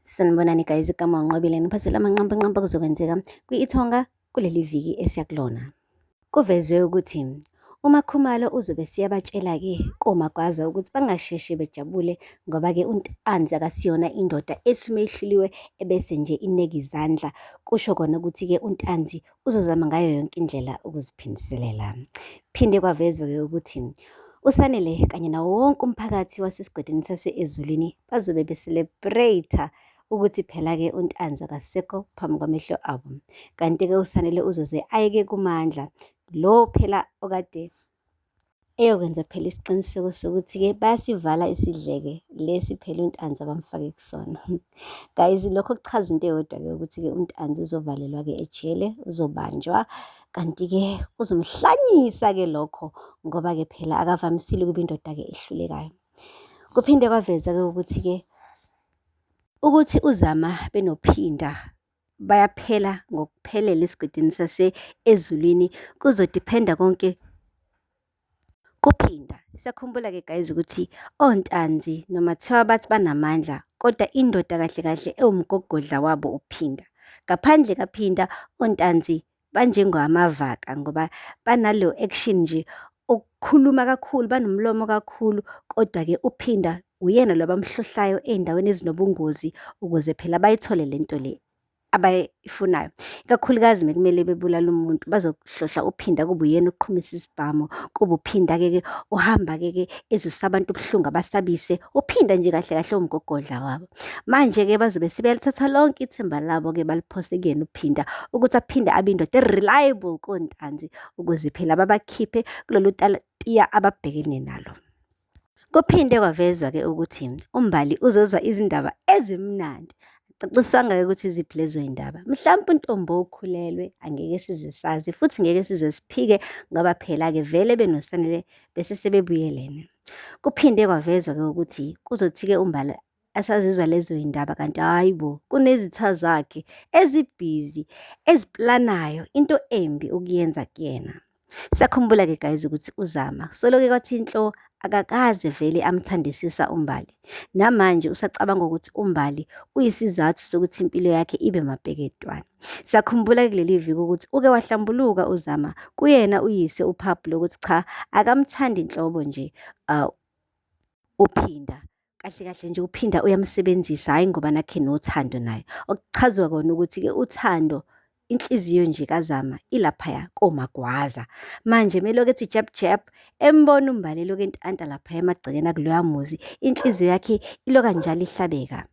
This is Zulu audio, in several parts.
Sanibonani guys, igama uNqobile ngiphathele amanqampanqampa kuzokwenzeka kwi-Ithonga kuleli viki esiya kulona. Kuvezwe ukuthi uMaKhumalo uzobe siyabatshela-ke koMagwaza ukuthi bangasheshe bejabule ngoba-ke uNtanzi akasiyona indoda ethi uma ehluliwe ebese nje ineka izandla. Kusho kona ukuthi-ke uNtanzi uzozama ngayo yonke indlela ukuziphindiselela. Phinde kwavezwa-ke ukuthi uSanele kanye nawo wonke umphakathi wasesigodini sase-Ezulwini bazobe be-celebrate ukuthi phela-ke uNtanzi akasekho phambi kwamehlo abo. Kanti-ke uSanele uzoze ayeke kuMandla lo phela okade eyokwenza phela isiqiniseko sokuthi-ke bayasivala isidleke lesi phela uNtanzi abamfake kusona. Guys, lokho kuchaza into eyodwa-ke ukuthi-ke uNtanzi uzovalelwa-ke ejele, uzobanjwa kanti-ke kuzomhlanyisa-ke lokho ngoba-ke phela akavamisile ukuba indoda-ke ehlulekayo. Kuphinde kwaveza-ke ukuthi-ke ukuthi uZama benoPhinda bayaphela ngokuphelele esigodini sase ezulwini kuzodiphenda konke kuPhinda. Siyakhumbula-ke guys ukuthi oNtanzi noma kuthiwa bathi banamandla kodwa indoda kahle kahle ewumgogodla wabo uPhinda. Ngaphandle kaPhinda oNtanzi banjengamavaka ngoba banalo action nje ukukhuluma kakhulu, banomlomo kakhulu kodwa-ke uPhinda uyena lo abamhlohlayo ey'ndaweni ezinobungozi ukuze phela bayithole le nto le abayifunayo. Ikakhulukazi mekumele bebulale umuntu bazohlohla uPhinda kube uyena oqhumisa isibhamu, kube uPhinda-ke ke ohamba-ke ke ezwisa abantu ubuhlungu abasabise, uPhinda nje kahle kahle uwumgogodla wabo. Manje-ke bazobe sebeyalithatha lonke ithemba labo-ke baliphose kuyena uPhinda ukuthi aphinde abe indoda e-reliable koNtanzi ukuze phela babakhiphe kulolu tiya ababhekene nalo. Kuphinde kwavezwa-ke ukuthi uMbali uzozwa izindaba ezimnandi. Akucaciswanga-ke ukuthi iziphi lezo zindaba. Mhlampe uNtombo ukhulelwe angeke size sazi futhi ngeke size siphike ngoba phela-ke vele benoSanele bese sebebuyelene. Kuphinde kwavezwa-ke ukuthi kuzothi-ke uMbali asazizwa lezo zindaba kanti hhayi bo kunezitha zakhe ezibhizi eziplanayo into embi ukuyenza kuyena. Siyakhumbula-ke guys ukuthi uZama soloke kwathi nhlo akakaze vele amthandisisa uMbali. Namanje usacabanga ukuthi uMbali uyisizathu sokuthi impilo yakhe ibe mapeketwane. Siyakhumbula kuleli viki ukuthi uke wahlambuluka uZama kuyena uyise uPablo ukuthi cha akamthandi nhlobo nje uPhinda. Kahle kahle nje uPhinda uyamsebenzisa hhayi ngoba nakhe nothando naye. Okuchazwa kona ukuthi-ke uthando inhliziyo nje kaZama ilaphaya koMagwaza. Manje melokhu ethi jab jab embona uMbali elokhu entanta laphaya emagcekeni akuloya muzi, inhliziyo yakhe iloka njalo ihlabeka.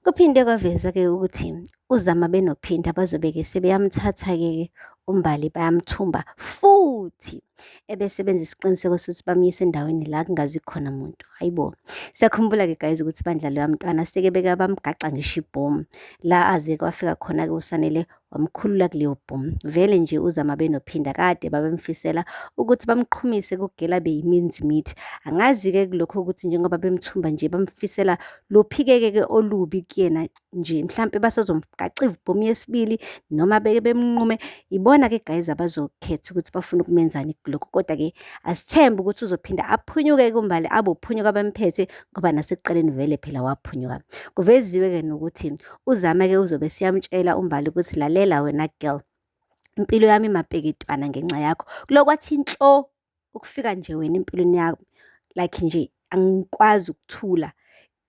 Kuphinde kwavezwa-ke ukuthi uZama benoPhinda bazobe-ke sebeyamthatha-ke uMbali bayamthumba futhi ebese benza isiqiniseko sokuthi bamyise endaweni la kungazi khona muntu. Hayi bo. Siyakhumbula-ke guys ukuthi bandla loya mntwana seke beke bamgaxa ngisho ibhomu la aze kwafika khona-ke uSanele wamkhulula kuleyo bhomu. Vele nje uZama benoPhinda kade babemfisela ukuthi bamqhumise kugela beyiminzi meat. Angazi-ke kulokho ukuthi njengoba bemthumba nje bamfisela luphikeke-ke olubi kuyena nje mhlampe basazomgaxa ibhomu yesibili noma beke bemnqume. Ibona-ke guys abazokhetha ukuthi bafuna ukumenzani kulokhu kodwa-ke asithembe ukuthi uzophinda aphunyuke kuMbali abe uphunyuka bemphethe ngoba nasekuqaleni vele phela waphunyuka. Kuveziwe-ke nokuthi uZama-ke uzobe siyamtshela uMbali ukuthi lalela wena girl, impilo yami imapeketwana ngenxa yakho. Kulokhu kwathi nhlo ukufika nje wena empilweni yami like nje angikwazi ukuthula.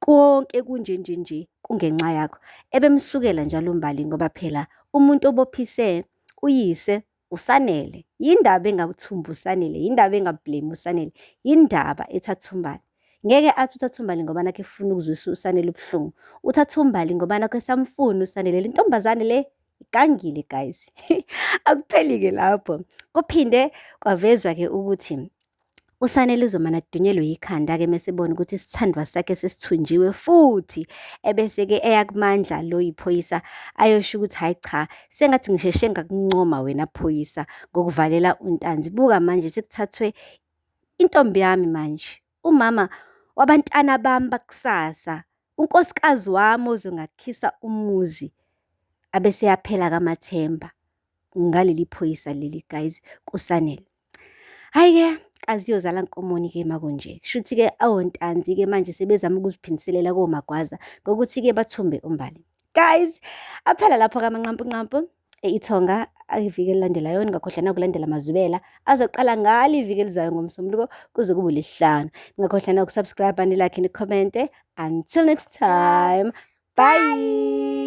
Konke kunje nje nje kungenxa yakho. Ebemsukela njalo uMbali ngoba phela umuntu obophise uyise uSanele. Yindaba engathumbi uSanele, yindaba engablame uSanele, yindaba ethatha uMbali. Ngeke athi uthatha uMbali ngoba nakho efuna ukuzwisa uSanele ubuhlungu. Uthatha uMbali ngoba nakho esamfuna uSanele. Le ntombazane le igangile guys. Akupheli-ke lapho. Kuphinde kwavezwa-ke ukuthi uSanele uzomane adunyelwe yikhanda-ke mese ebona ukuthi isithandwa sakhe sesithunjiwe futhi ebese-ke eya kuMandla lo yiphoyisa ayosho ukuthi hhayi cha sengathi ngisheshe ngakuncoma wena phoyisa ngokuvalela uNtanzi. Buka manje sekuthathwe intombi yami manje, umama wabantwana bami bakusasa, unkosikazi wami ozongakhisa umuzi abese eyaphela kamathemba ngaleli phoyisa leli guys kuSanele. Hhayi-ke Kazi iyozala nkomoni-ke makunje. Kushuthi-ke awoNtanzi-ke manje sebezama ukuziphindiselela koMagwaza ngokuthi-ke bathumbe uMbali. Guys, aphela lapho-ke amanqampunqampu e-Ithonga iviki elilandelayo. Ningakhohlwa nakulandela Mazubela azoqala ngalo iviki elizayo ngoMsombuluko kuze kube uLwesihlanu. Ningakhohlwa naku-subscribe, ni-like, ni-comment. Until next time, bye.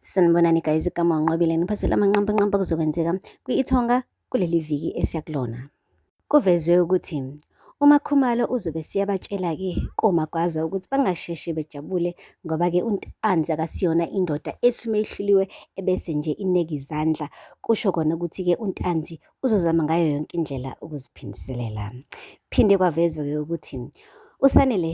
Sanibonani guys, igama uNqobile ngiphathele amanqampunqampu okuzokwenzeka kwi-Ithonga kuleli viki esiya kulona. Kuvezwe ukuthi uMaKhumalo uzobe siyabatshela-ke koMagwaza ukuthi bangasheshi bejabule ngoba-ke uNtanzi akasiyona indoda ethi uma ehluliwe ebese nje ineka izandla. Kusho kona ukuthi-ke uNtanzi uzozama ngayo yonke indlela ukuziphindiselela. Phinde kwavezwa-ke ukuthi uSanele